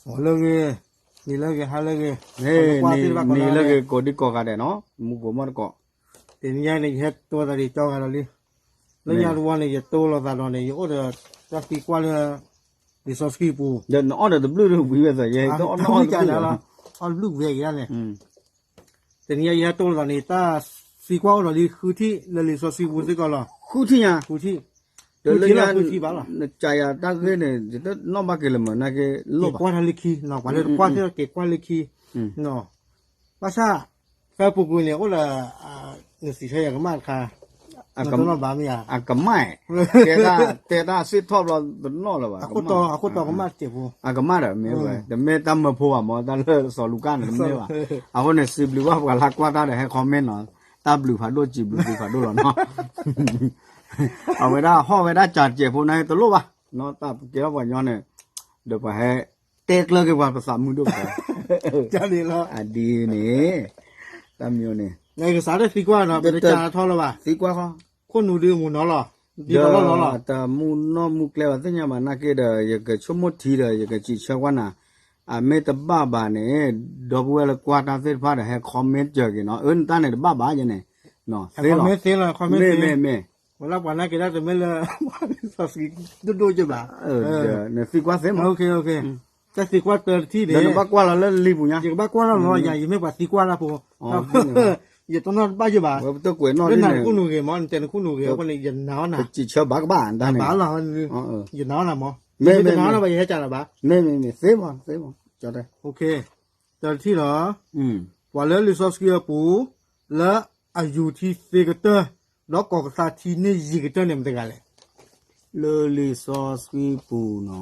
လၢဂ့ၤ, နံၤလၢဂ့ၤ ဟါလၢဂ့ၤ, နံၤလၢဂ့ၤ ကိးဒံကိးဂၤဒဲးနီၤ, မူကိးမီၢ်တကိး, တနံၤညါန့ၣ် ယဟဲတိသးဒံးကၠီဂၤလီၤလံ, လၢညါတဝီန့ၣ် ယတိလိာ်သးဒီးန့ၣ် ယအိၣ်ဒီးတၢ်သံကွၢ်လၢ လံာ်စီဆှံပူၤ, ဒီးနအီၣ်ဒီးတဘျုးတဝံၤဝဲသး ယဟဲတိအီၣ်နီၣ်အီၣ်တဘျုးလီၤ, အီၣ်တဘျုးဝံၤယါန့ၣ် တနံၤညါယဟဲတိလိာ်သးန့ၣ် တၢ်သံကွၢ်အိၣ်ဒီးလံဃုထံၣ်လၢလံာ်စီဆှံပူၤစ့ၢ်ကီးလီၤ, ဃုထံၣ်ညါ, ဃုထံၣ်, ဒီးလၢညါ, ဃုထံၣ်လီၤ, နကးယၤတၢ်ဂ့ၢ်န့ၣ် ယတနီၣ်ဘၣ်က့ၤလၢၤမး နာ်က့လိၣ်ဘၣ်, က့ၤကွၢ်တၢ်လၢခံ, ပှၤလၢတကွၢ်သ့ၣ်က့ၤကွၢ်လၢခံ, ဘၣ်ဆၣ် ဖဲပူၤကွံာ်န့ၣ် အိၣ်ဒီး နစံးဆၢယၤကမၣ်တခါ, နတနီၣ်ဘၣ်မ့ၢ်ဧါ, အကမၣ်, တဲတၢ်စ့ၢ်ထီၣ်ဘျီတနီၣ်လၢၤဘၣ်, အခိၣ်တီကမၣ်တစဲးဖိ, အကမၣ်ဒီးမ့ၢ်ဝဲ တမ့ၢ်တၢ်မၢဖိဘၣ်မ့ၢ် တၢ်လၢစီၤလူၤကၣ်န့ၣ်တမ့ၢ်ဘၣ်, အဃိန့ၣ် စံးဘျုးဘၣ်ပှၤလၢကွၢ်တၢ်ဒီးဟဲ comment နီၤ, တၢ်ဘျုးဖးဒိၣ် စံးဘျုးဘျုးဖးဒိၣ်လီၤနီၤ, အဝဲဒၣ်ဟီၣ်ဝဲဒၣ်စးတစဲးဖိန့ၣ် တလိၣ်ဘၣ်, တၢ်ကဲထီၣ်ပှၤညီန့ၣ်, ဒီးပှၤဟဲ တဲကျၢၤက့ၤပှၤပသးမုာ်ဒိၣ်ပှၤ, အဒ်န့ၣ်, တၢ်မံၤန့ၣ်, ကစးထီၣ်သံကွၢ်နီၤ ပတကးထီၣ်လၢၤဘၣ်, သံကွၢ်ဃီ, ခိၣ်နူာ်ဒုးမူနီၤလီၤ, ဒ်သိးလီၤလီၤလီၤ, တမူနီၢ်မူကျဲဘၣ်သ့ၣ်ညါဘၣ်နာ်က့ဒီး ယကဆိကမိၣ်ထံဒီး ယကစံးဆၢကွၢ်နၤ, အမ့ၢ်တဘၣ်ဘၣ်န့ၣ်, ဒီပုၢ်ဝဲၢ်လၢကွၢ်တၢ်သ့ၣ်တဖၣ်ဒီးဟဲ comment စၢၤက့ၤနီၤ, အၢ နတၢ်န့ၣ်တဘၣ်ဘၣ်ယဲန့ၣ်, သ့လီၤ, မ့ၢ်မ့ၢ်မ့ၢ်, ဝဲလၢပှၤနာ်က့ၤတၢ်တမ့ၢ်လၢ စီဆှံဒိၣ်ဒိၣ်က့ၤဘၣ်, နသံကွၢ်သ့မး, တၢ်သံကွၢ်တၢတထံၣ်န့ၣ် နဘၣ်ကွၢ်လီၤလၢလံာ်ပူၤညါ, ယကဘၣ်ကွၢ်လီၤလီၤယၤ ယမ့ၢ်ပှၤသံကွၢ်တၢ်ဖိ, ယတနီၣ်တဘၣ်ယဘၣ်, နတဲနခိၣ်နူာ်ဂ့ၤမး နတဲနခိၣ်နူာ်ဂ့ၤအဃိန့ၣ် ယနာ်အီၣ်နၤ, ကစံးဆၢဘၣ်ကဘၣ်တၢ်န့ၣ်, ယနာ်အီၣ်နၤမး, မ့ၢ်မ့ၢ်မ့ၢ်, သ့မးသ့မး, တၢတထံၣ်လီၤ, ပှၤလၢလံာ်စီဆှံအပူၤ, လၢအယူၤထံသ့ကတၢၢ်, ဒီးကီၢ်ကသးထံန့ၢ်ယံၤကတၢၢ်န့ၣ် မတၤတဂၤလဲၣ် လၢလံာ်စီဆှံပူၤနီ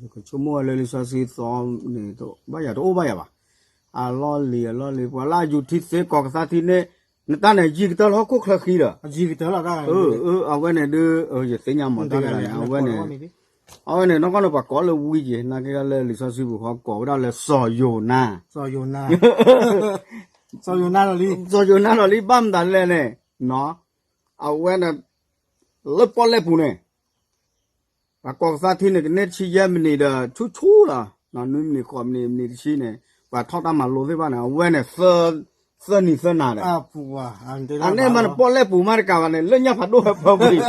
ၤ, ယကဆိကမိၣ်ဝဲလၢလံာ်စီဆှံသီန့ၣ် ဘၣ်ယၤတအိၣ်ဘၣ်ယၤဘၣ်, အလီၢ်လံၤအလီၢ်လံၤ ပှၤလၢအယူၤထံသ့ကီၢ်ကသးထံန့ၢ်, နတၢ်န့ၣ်ယံၤကတၢၢ်လၢဟီၣ်ခိၣ်ချၢဃံဒီး, အဝဲန့ၣ်ဒုး, ယသ့ၣ်ညါမးတၢ်န့ၣ် အဝဲန့ၣ်, အဝဲန့ၣ် နီၢ်ကီၢ်န့ၣ် ပှၤကိးလၢဝံက့ၤ နာ်က့လၢလံာ်စီဆှံပူၤဃီကိးဝဲဒၣ်လၢစီၤယိၤနါ, စီၤယိၤနါ, စီၤယိၤနါလီၤလံ ဘၣ်မတၤလဲၣ်န့ၣ်, အဝဲန့ၣ် လၢပီၣ်လဲၣ်ပူၤန့ၣ်, ပှၤကီၢ်ကသးထံန့ၣ် ကန့ၢ်ဆံယဲၢ်မံးနံးဒီးဆူၣ်ဆူၣ်လီၤ, နွံမံးနံးဃိးမံးနံး မံးနံးတဆံန့ၣ်, ပှၤထီၣ်တၢ်မၤလိသ့ၣ်တဖၣ်န့ၣ် အဝဲန့ၣ် သၢနံၤသၢနၤဒီး, အန့ၣ်မးန့ၣ် ပီၣ်လဲၣ်ပူၤမးတကးဘၣ်န့ၣ် လၢညါဖးဒိၣ်ဝဲပၢပူၤန့ၣ်,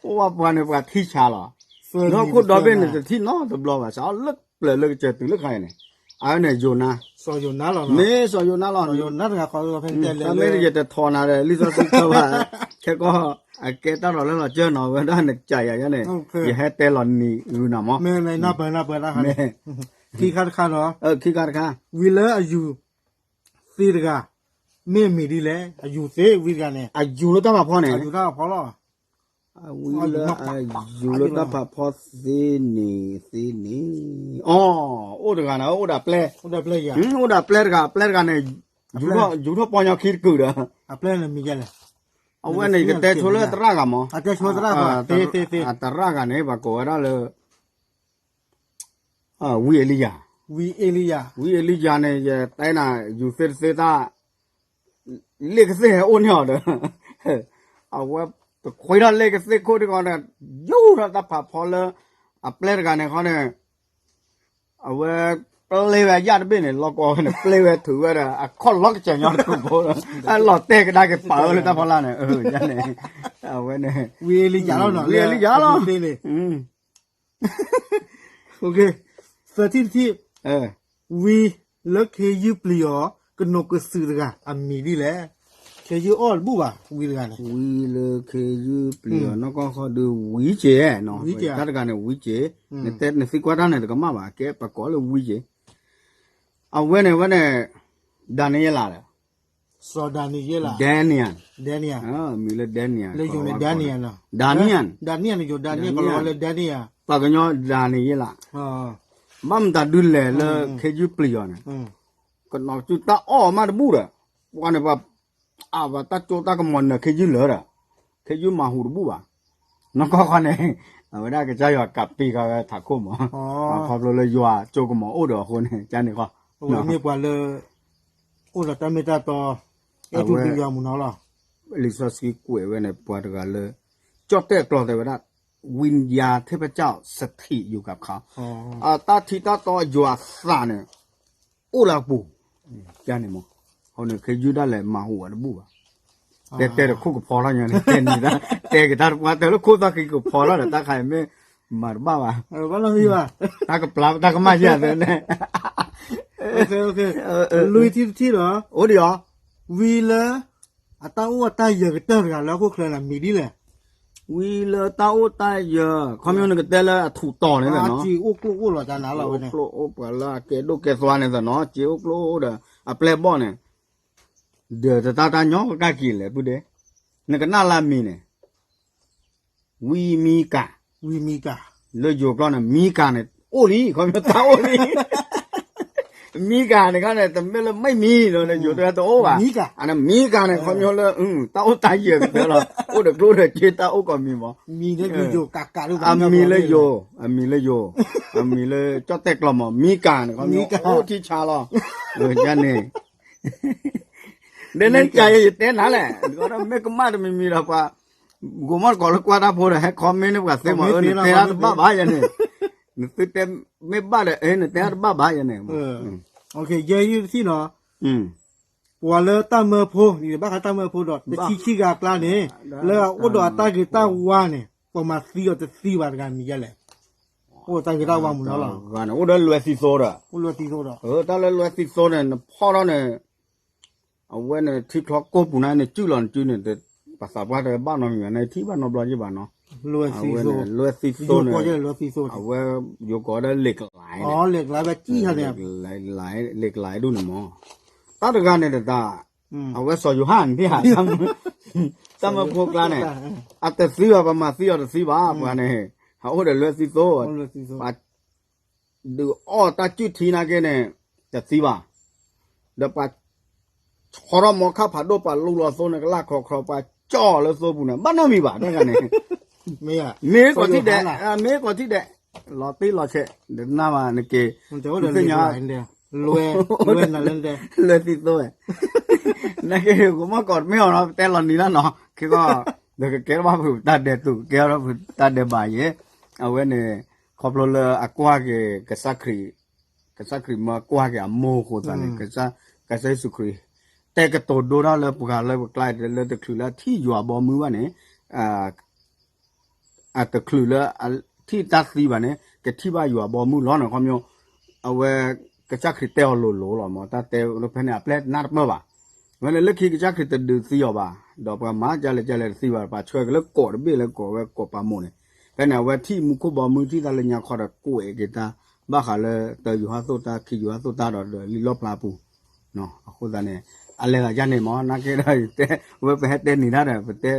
အိၣ်ဝဲပှၤန့ၣ်ပှၤထံဆးလီၤ, ဒီခိၣ်ဒီဘ့ၣ်န့ၣ် တထံၣ်နီတဘျီဘၣ် စးလၢပျၢၤလၢကစၢၢ်တုၤလၢခါအံၤန့ၣ်, အဝဲန့ၣ်ယိၤနါ, မ့ၢ်စီၤယိၤနါလီၤ, တမ့ၢ်ယတထီၣ်နၤဒီး လံာ်စီဆှံကတၢၢ်ဘၣ်, ခဲကီၢ် အကဲတၢ်လီၤလၢလီၤကၢၢ်နီၤ ဝဲဒၣ်နကစၢ်ယၤယါန့ၣ်, ယဟဲတဲလီၤနံၤဂုာ်နၤမး, ခံခါတခါနီၤ, ခံခါတခါ, ဝံၤလၢအယူၤသ့တဂၤ, မ့ၢ်မံၤဒ်လဲၣ်, အယူၤသ့ဝံၤတဂၤန့ၣ်, အယူၤလၢတၢ်ဖးဖီန့ၣ်, အယူၤတၢ်ဖးဖီလီၤ, ဝံၤလၢအယူၤလၢတၢ်ဖးဖီသ့န့ၣ်, သ့န့ၣ်, အိၣ်တဂၤန့ၣ် အိၣ်ဒၣ်ပျဲၢ်, အိၣ်ဒၣ်ပျဲၢ်တဂၤ, ပျဲၢ်တဂၤန့ၣ်, ယူၤထီၣ်ပီညီခံတကုာ်ဒီး, အဝဲန့ၣ် ယကတဲဆိလၢသရၣ်ဂၤမး, သရၣ်ဂၤန့ၣ် ပှၤကိးဝဲဒၣ်လၢ ဝံအ့လံယၤ, ဝံအ့လံယၤန့ၣ် ယတဲနၤ ယူၤသ့တသ့တၢ်, လ့ၣ်ကသ့ၣ်ဟဲအိၣ်န့ၢ်အီၤဒီး, အဝဲတခွဲထီၣ်လ့ၣ်ကသ့ၣ်ခိၣ်ဒ်ဃီဒီး, ယူၤထီၣ်တၢ်ဖးဖီလၢ အပျဲၢ်တဂၤန့ၣ်ဃီန့ၣ်, အဝဲပျဲဝဲယၣ်တဘ့ၣ်န့ၣ် လီၤကီဝဲန့ၣ် ပျဲဝဲထုးဝဲဒီး အခီၣ်လီၤကစၢၤညီတကုာ်ဖိ, လီၤတဲာ်ကဒါက့ၤပာ်ဝဲလၢတၢ်ဖီလာ်န့ၣ်, အဝဲန့ၣ်, ဝံအ့လံယၤလီၤ, ဝံအ့လံယၤလီၤ, သၢထံၣ်တထံၣ်, ဝံလၢခ့ယုၢ်ပျံၤအီၤ ကနိးကစုာ်တဂၤ အမံၤဒ်လဲၣ်, ခ့ယုၢ်အီၣ်တဘူၣ်ဘၣ် ဝံတဂၤန့ၣ်, ဝံလၢခ့ယုၢ်ပျံၤအီၤ နီၢ်ကီၢ်ဃီဒုးဝံက့ၤ, တၢ်တဂၤန့ၣ်ဝံက့ၤ, နသံကွၢ်တၢ်န့ၣ်တကမၣ်ဘၣ် ကဲပကိးလၢဝံက့ၤ, အဝဲန့ၣ်ဝဲန့ၣ်, ဒၤနံးယ့လးဒီး စီၤဒၤနံးယ့လး, Daniel, Daniel, မံၤလၢ Daniel, Daniel, Daniel, ပှၤကညီ ဒၤနံးယ့လး, ဘၣ်မတၤဒုးလဲၣ်လၢခ့ယုၢ်ပျံၤအီၤန့ၣ်, ကနီၤကစုာ်တၢ်အီၣ်မးတဘူၣ်ဒီး, ပှၤန့ၣ်ပှၤ, အဝဲတၢ်ကၠိတၢ်ကမီၤနၢၤခ့ယုၢ်လၢာ်ဒီး, ခ့ယုၢ်မၤဟူးတဘူၣ်ဘၣ်, နီၢ်ကီၢ်ဃီန့ၣ်, အဝဲဒၣ်ကစၢ်ယွၤကးပံးဃာ်ဝဲထးခိၣ်မး, ခီဖျိလၢယွၤကၠိကမီၤအိၣ်ဒီးအဃိန့ၣ် ကန့ၣ်ဃီ, အဝဲမ့ၢ်ပှၤလၢ အိၣ်ဒီးတၢ်မ့ၢ်တၢ်တီ, အဲၣ်ထူဒုယွၤမုၢ်နီၤလီၤ, လံာ်စီဆှံကွဲးဝဲန့ၣ် ပှၤတဂၤလၢ ကၠီၣ်တဲၣ်အကျီတဲဝဲဒၣ်, ဝံယၤထ့ပကၠီၣ်စထံးယူၤကဖး တၢ်ထံတၢ်တီယွၤသးန့ၣ် အိၣ်လၢအပူၤ ကန့ၣ်မး အဃိန့ၣ် ခ့ယုၢ်ဒၣ်လဲာ်မၤဟူးအီၤတဘူၣ်ဘၣ် တဲတဲတခိၣ်ကဖီထီၣ်ညါန့ၣ် တဲန့ၣ် တဲက့ၤတၢ်တပှၢ် တဲလၢခိၣ်သီၣ်ဃံကဖီထီၣ်ဒီး တၢ်ခါအံၤမ့ၢ်မၤတဘၣ်ဘၣ် တၢ်ကပျၢ် တၢ်ကမၣ်ယၤသ့န့ၣ် လွံၢ်ထံၣ်တထံၣ်ဒီး အိၣ်ဒံးအီၤ ဝံလၢ အတၢ်အိၣ်အတၢ်ယၢၤကတၢၢ်တဂၤလၢဟီၣ်ခိၣ်ချၢန့ၣ် မံၤဒ်လဲၣ် ဝံလၢတၢ်အိၣ်တၢ်ယၢၤ ခီဖျိနကတဲလၢအထူးတီၤန့ၣ်သနီၤ အိၣ်ကျိၣ်အိၣ်လီၤတၢ်နၤလီၤဝဲန့ၣ် အိၣ်ကျိၣ်အိၣ်ပှၤလၢအကဲဒိၣ်ကဲသွါန့ၣ်သနီၤ စ့အိၣ်ကျိၣ်အိၣ်ဒီး အပျဲၢ်ဘီၣ်န့ၣ် ဒီးတတၢ်တၢ်ညီကကၢ်က့ၤလဲၣ်ပုၢ်ဒ့ နကနၣ်လၢအမံၤန့ၣ် ဝံမံကၤ ဝံမံကၤ လၢယိၤကျိာ်န့ၣ် မံကၤန့ၣ် အိၣ်လံ ခီဖျိတၢ်အိၣ်လံ မံကၤန့ၣ်ခီန့ၣ် တမ့ၢ်လၢမ့ၢ်မံၤလီၤ ယိၤတၢ်တအိၣ်ဘၣ် အန့ၣ်မံကၤန့ၣ် ခီဖျိလၢ တၢ်အိၣ်တၢ်ယၢၤကတၢၢ်လီၤ အိၣ်ဒီးကျိၣ်ဒီးစ့တၢ်အိၣ်ကိးမံၤမး အမံၤလၢယိၤ အမံၤလၢယိၤ အမံၤလၢကၠီၣ်တဲၣ်ကျီၤမး မံကၤန့ၣ် ခီဖျိအိၣ်ထံဆါလီၤ န့ၣ် ဒ်န့ၣ်ကယဲၢ်ယတဲနၤလဲၣ် မ့ၢ်ကမၣ်တမံၤမံၤဒီးပှၤ ကိးမီၣ်တကိးလၢကွၢ်တၢ်ဖိဒီး ဟဲ comment န့ၣ် ပှၤသ့မး အၢ နတဲတၢ်တဘၣ်ဘၣ်ယဲန့ၣ် နသုတဲ မ့ၢ်ဘၣ်ဒီး အၢ နတဲတၢ်တဘၣ်ဘၣ်ယဲန့ၣ် ယဲၢ်ယုၢ်တထံၣ်နီၤ ပှၤလၢတၢ်မၢဖိ ဒ်ဘၣ်ဃးတၢ်မၢဖိဒီး တဆံခံဂၤအကျါန့ၣ် လၢအအိၣ်ဒီးအတၢ်ဂ့ၤတၢ်ဝါန့ၣ် ပှၤမၤသံအီၤတသံဘၣ်တဂၤမံၤယဲလဲၣ် အိၣ်ဒီးတၢ်ဂ့ၤတၢ်ဝါမုၢ်နီၤလီၤ အိၣ်ဒီးလွဲသံသိဒီး တၢ်လၢလွဲသံသိန့ၣ် နဖီၣ်ထီၣ်န့ၣ် အဝဲန့ၣ် ထံချီကိၢ်ပူၤန့ၣ် နစုၣ်လီၤနစုၣ်န့ၣ် ပှၤသးပှၢ်တဘၣ်နီတမံၤဘၣ် နထံၣ်ဘၣ်နီတဘျီယံၣ်ဘၣ်နီၤ လွဲသံသိန့ၣ် အဝဲယိၤကိးဝဲဒၣ်လ့ၣ်ကလးန့ၣ် လ့ၣ်ကလးဒိၣ်န့ၣ်မး တၢ်တဂၤန့ၣ်တတၢ် အဝဲစီၤယိၤဟၣ်န့ၣ် တၢ်မၢဖိကျါန့ၣ် အတသံဘၣ် ပှၤမၤသံအီၤတသံဘၣ် ပှၤန့ၣ် ဟးအိၣ်ဒီးလွဲသံသိ ပှၤ ဒုးအီၣ်တၢ်စုၣ်ထံနာ်က့န့ၣ် တသံဘၣ်. ဒီးပှၤ ဆီထီၣ်မီခါဖးဒိၣ် ပှၤလူလီၤသိန့ၣ် ကလၢ်ခီခီ ပှၤကၠီၣ်လၢသိပူၤန့ၣ် ဘၣ်နီတမံၤဘၣ် တၢ်ဂၤန့ၣ် မ့ၢ်ကီၢ်ထံၣ်ဒဲး မ့ၢ်ကီၢ်ထံၣ်ဒဲး လီၤတံၢ်လီၤဆဲး ဒီးနၢ်ဘၣ်နက့ၤ သ့ၣ်ညါ လွဲသံသိဝဲ နာ်က့ ကမီၢ်ကီးတမ့ၢ်အီၤနီၤ ပတဲလီၤနံၤလၢနီၤ ခဲကီၢ် ဒီးကကဲထီၣ်ဘၣ်ဖုးတၢ်ဒဲးတူာ် ကဲထီၣ်ဖုးတၢ်ဒဲးဘးယဲ အဝဲန့ၣ် ခီဖျိလၢအကွၢ်က့ၤ ကစၢ်ခရံာ် ကစၢ်ခရံာ်မၢကွၢ်က့ၤအမိၢ်အဃိသတးန့ၣ် ကစၢ်ယ့ၣ်ၡူးခရံာ် တဲကတိၤဒိတၢ်လၢပှၤလၢပကျါ လၢတချုးလၢအထံၣ်ယွၤဘီမုၢ်ဘၣ်န့ၣ် အတချုးလၢအထံၣ်တၢ်သံဘၣ်န့ၣ် ကထံၣ်ဘၣ်ယွၤဘီမုၢ်လီၤန့ၣ် ခီဖျိ အဝဲ ကစၢ်ခရံာ်တဲအီၤလိၤလိၤလီၤမး တၢ်တဲဖဲန့ၣ် အပျဲၢ်နၢ်တပၢၢ်ဘၣ်. ဝဲန့ၣ်လၢခံကစၢ်ခရံာ်တဒုးသံအီၤဘၣ် ဒီးပှၤမၤကလဲၣ်ကလဲၣ်တသံဘၣ် ပှၤဆှၢက့ၤလၢကိးတဘ့ၣ်လၢကိးဝဲ ကိးပာ်မိၣ်န့ၣ် ဖဲန့ၣ် အဝဲထံၣ်မူခိၣ်ဘီမုၢ်ထံၣ်တၢ်လၢညါခီဒီး ကွဲးက့ၤတၢ် ဘၣ်ဃးလၢတၢယိၤဟၣ်သိၣ်တၢ် ခံယိၤဟၣ်သိၣ်တၢ်ဒီးလံာ်လီၣ်ဖျါပူၤ အဃိသတးန့ၣ် အလဲၤသးယါန့ၣ်မး နာ်က့ဒီး ဝဲပဟဲတဲနံၤတၢ်ဒီး ပတဲ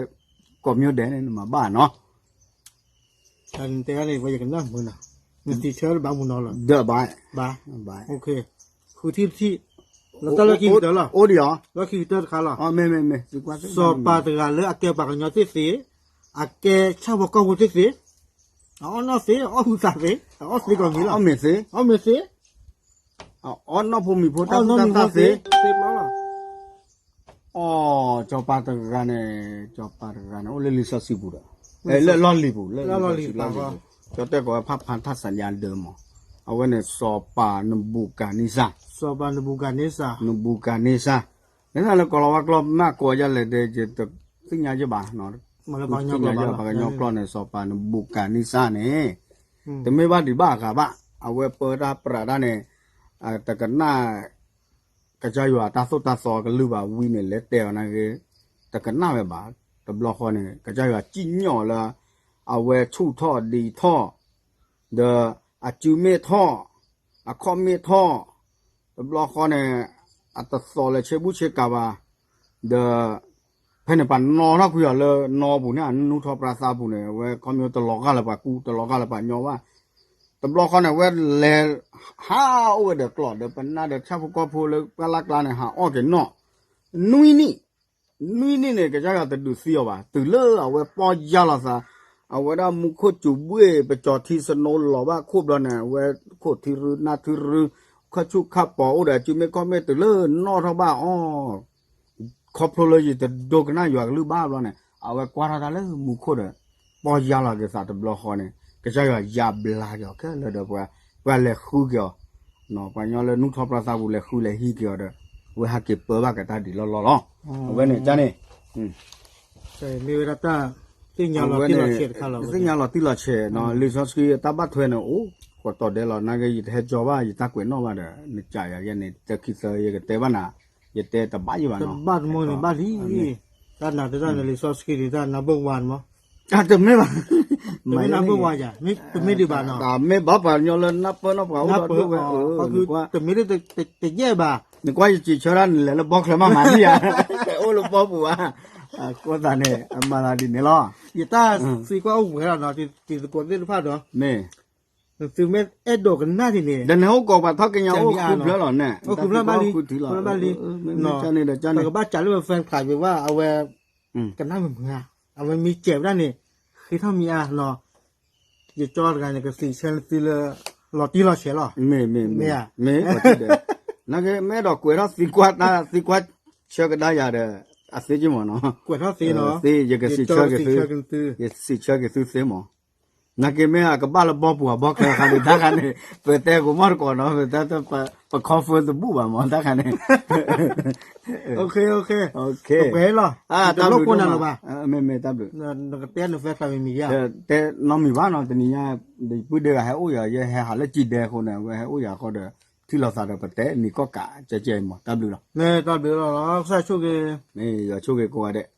ကိးမံၤဒဲးန့ၣ် နမၤဘၣ်နီၤ တဲန့ၣ် ဝဲယကနၣ်မုာ်နီၤ နတံၤဆၢတဘၣ်မုာ်နီၤလီၤ ဒီးဘၣ် ဘၣ် ဃုထံၣ်တထံၣ် လီၤတၢ်လၢခံကတၢၢ်လီၤ အိၣ်ဒံးအီၤ လီၢ်ခံကတၢၢ်တခါလီၤ စီၤပၤတဂၤလၢအကဲပှၤကညီသ့ၣ်သ့ၣ် အကဲဆၣ်ဖိကီၢ်ဖိသ့ၣ်သ့ၣ် အအီၣ်နီၢ်သ့ အအီၣ်ဟုသးသ့ အအီၣ်သ့ကိးမံၤလီၤ အီၣ်မ့ၤသ့ အီၣ်မ့ၤသ့ အအီၣ်နီၢ်ဖိမံၤဖိတၢ်သ့ သ့ဘျီလီၤ အိၣ် စီၤပၤတဂၤန့ၣ် စီၤပၤတဂၤန့ၣ် အိၣ်လၢလံာ်စီဆှံပူၤဒီး လၢလီၢ်လံၤပူၤ လၢလီၢ်လံၤပူၤ ကၠီတဲၣ်ကိးဝဲဖးဖးထၣ်စၢ်ညါဒၢမး အဝဲန့ၣ် စီၤပၤနဘူၤကၤန့စၢ် စီၤပၤနဘူၤကၤန့စၢ် နဘူၤကၤန့စၢ် န့ၣ်လၢကိးလီၤဝဲကျီၢ်မးကိးယလဲၣ်ဒီး ယတသ့ၣ်ညါယဘၣ် သ့ၣ်ညါယဘၣ် ပှၤကညီကျိာ်န့ၣ် စီၤပၤနဘူၤကၤန့စၢ်န့ၣ် တမ့ၢ်ဘၣ်ဒံးဘၣ်အဂၤဘၣ် အဝဲပၢတၢ်ပြးတၢ်န့ၣ် တကနၣ် ကစၢ်ယွၤတၢ်သိၣ်တၢ်သီကလုၢ်ဘၣ်ဝံၤန့ၣ် လဲၤတဲအီၤနာ်က့ တကနၣ်ဝဲဘၣ် တဘျီဃီန့ၣ် ကစၢ်ယွၤစံၣ်ညီၣ်လၢ အဝဲဆူၣ်ထီၣ်ဒံးထီၣ် ဒီးအစုမ့ၢ်ထီၣ် အခီၣ်မ့ၢ်ထီၣ် တဘျီဃီန့ၣ် အတသိးလၢဆ့ဘူၣ်ဆ့ကၤဘၣ် ဒီး ဖဲန့ၣ်ပှၤနီၣ်ထီၣ်ကွံာ်အီၤလၢနီပူၤန့ၣ် အနူထီၣ်ပြါသါပူၤန့ၣ် အဝဲခီဖျိတလီၤဂာ်လၢပှၤကူ တလီၤဂာ်လၢပှၤညီဘၣ် တဘျီဃီန့ၣ် အဝဲလဲၤ ဟးအိၣ်ဝဲဒီးကျီၢ်ဒီးပနၢ်ဒီးဆၣ်ဖိကီၢ်ဖိလၢပှၢ်လၢ်ကျါန့ၣ် ဟးအီၣ်က့ၤနီၣ် နွံနံၣ် နွံနံၣ်န့ၣ် ကစၢ်ယွၤတဒုးသံအီၤဘၣ် တုၤလၢအဝဲပီၢ်ယၢ်လီၤသး အဝဲဒၣ်မူခိၣ်စူၤဘှ့ၣ် ပကၠီၤထံစနိလီၤဘၣ်ခိၣ်ဘျီန့ၣ် အဝဲခိၣ်ထံရူနၢ်ထံရူ ခၢၣ်ဆူၣ်ခၢၣ်ပီၤအိၣ်ဒီးစုမ့ၢ်ခီၣ်မ့ၢ်တုၤလၢနီၣ်ထီၣ်ဘၣ်အီၤ ခီဖျိလၢယတဒိကနၣ်ယွၤကလုၢ်ဘၣ်ဘျီန့ၣ် အဝဲကွၢ်ထီၣ်တၢ်လၢမူခိၣ်ဒီး ပီၢ်ယါလီၤက့ၤသးတဘျီဃီန့ၣ် ကစၢ်ယွၤယါဘျါက့ၤအီၤခဲလၢာ်ဒီး ပှၤလဲၤဃုက့ၤအီၤ, ပှၤကညီလၢနူၢ်ထီၣ်ပျီသၣ်ပူၤလဲၤဃုလဲၤဟံးက့ၤအီၤဒီး အဝဲဟးက့ၤပၢဘၣ်က့ၤတၢ်ဒ်လီၢ်လီၢ်လီၤ. အဝဲန့ၣ်ကန့ၣ် မ့ၢ်ဝဲဒၣ်တၢ် သ့ၣ်ညါလီၤတံၢ်လီၤဆဲးတခါလီၤ. သ့ၣ်ညါလီၤတံၢ်လီၤဆဲးနီၤ လံာ်စီဆှံအတၢ်ဘၣ်ထွဲန့ၣ် အိၣ်ကိးတီၤဒဲးလီၤ နာ်က့ ယတဟဲကၠီဘၣ် ယတၢ်ကွဲးနီၣ်ဘၣ်ဒီး နကးယၤယဲန့ၣ် တခံသၢ ယကတဲဘၣ်နၤ ယတဲတဘၣ်ယံၤဘၣ်နီၤ. တဘၣ်တမီၢ်န့ၣ်ဘၣ်လံ, တၢ်နၤတတၢ်န့ၣ် လံာ်စီဆှံန့ၣ် တၢ်နၢ်ဘၢၣ်ဝါန့ၣ်မး တမ့ၢ်ဘၣ်, တမ့ၢ်နၢ်ဘၢၣ်ဝါယၤ, တမ့ၢ်ဒံးဘၣ်နီၤ, မ့ၢ်ဘၣ်ပှၤကညီလၢနၢ်ပၢၢ်နီၢ်ပှၤအိၣ်ဒီးဒိၣ်ဝဲ, တမ့ၢ်တယဲၢ်ဘၣ်, နကွၢ်ယစံးဆၢတၢ်န့ၣ်လဲၤလၢဘီချၢမးမးဒံဧါ, တအိၣ်လၢဘီပူၤဘၣ်, အဃိသတးန့ၣ် အမၤသးဒ်န့ၣ်လီၤ, ယတၢ်သံကွၢ်အိၣ်ဝဲဒၣ်နီၤ, တံၤသကိးသ့ၣ်တဖၣ်ဒီး မ့ၢ် နသုမ့ၢ်အဲၣ်ဒိးကနၣ်ဒ်န့ၣ်, ဒီးနဟဲအိၣ်ကိးပှၤထီၣ်ကညီအိၣ်ဃုဖျၢၣ်လီၤန့ၣ်, အိၣ်ဃုဖျၢၣ်ဘၣ်လံ, ဘၣ်လံ, ကန့ၣ်ဒီးကန့ၣ်, ပကဘၣ်စးလၢ fan club ဝဲ အဝဲ ကနၣ်မုာ်မုာ်ဧါ, အဝဲမ့ၢ်စဲးဝဲဒၣ်န့ၣ် ဃ့ထီၣ်မံၤအါနီၤ, ယကၠီတဂၤန့ၣ် ကစံးဆၢနသုလၢ လီၤတံၢ်လီၤဆဲးလီၤ, မ့ၢ်, မ့ၢ်, မ့ၢ်, မ့ၢ်, နကမ့ၢ်အဲၣ်ဒိးကွဲးထီၣ်သံကွၢ်တၢ် သံကွၢ်ဆၢကဒါယၤဒီး အသ့က့မးနီၤ, ကွဲးထီၣ်သ့နီၤ, ယကစံးဆၢက့ၤသု, ယစံးဆၢက့ၤသုသ့မး နာ်က့မ့ၢ်အကဘၣ်လၢဘီပူၤအဘီချၢခါန့ၣ် တၢ်ခါန့ၣ် ပတဲကမီၣ်တကိးနီၤ, ပတဲ ပ confirm တဘူၣ်ဘၣ်မး တၢ်ခါန့ၣ်, ပှဲၤလီၤ, တလိၣ်ကိးနၤလၢၤဘၣ်, မ့ၢ်မ့ၢ်တၢ်ဘျုး, နကတဲန fan club မံၤမံၤဧါ, တဲနီတမံၤဘၣ်နီၤ, တနံၤညါ ပုၢ်ဒ့ဂၤဟဲအိၣ်ယၤ, ယဟဲဟးလၢစံးဒဲအဃိန့ၣ် အဝဲဟဲအိၣ်ယၤအဃိဒီး ထံၣ်လိာ်သးဒီးပတဲမံၤကီၢ်ကးကဲကဲမး, တၢ်ဘျုးလီၤ, တၢ်ဘျုးလီၤ, ကစၢ်ဆိၣ်ဂ့ၤ, မ့ၢ်ယွၤဆိၣ်ဂ့ၤကိးဂၤဒဲး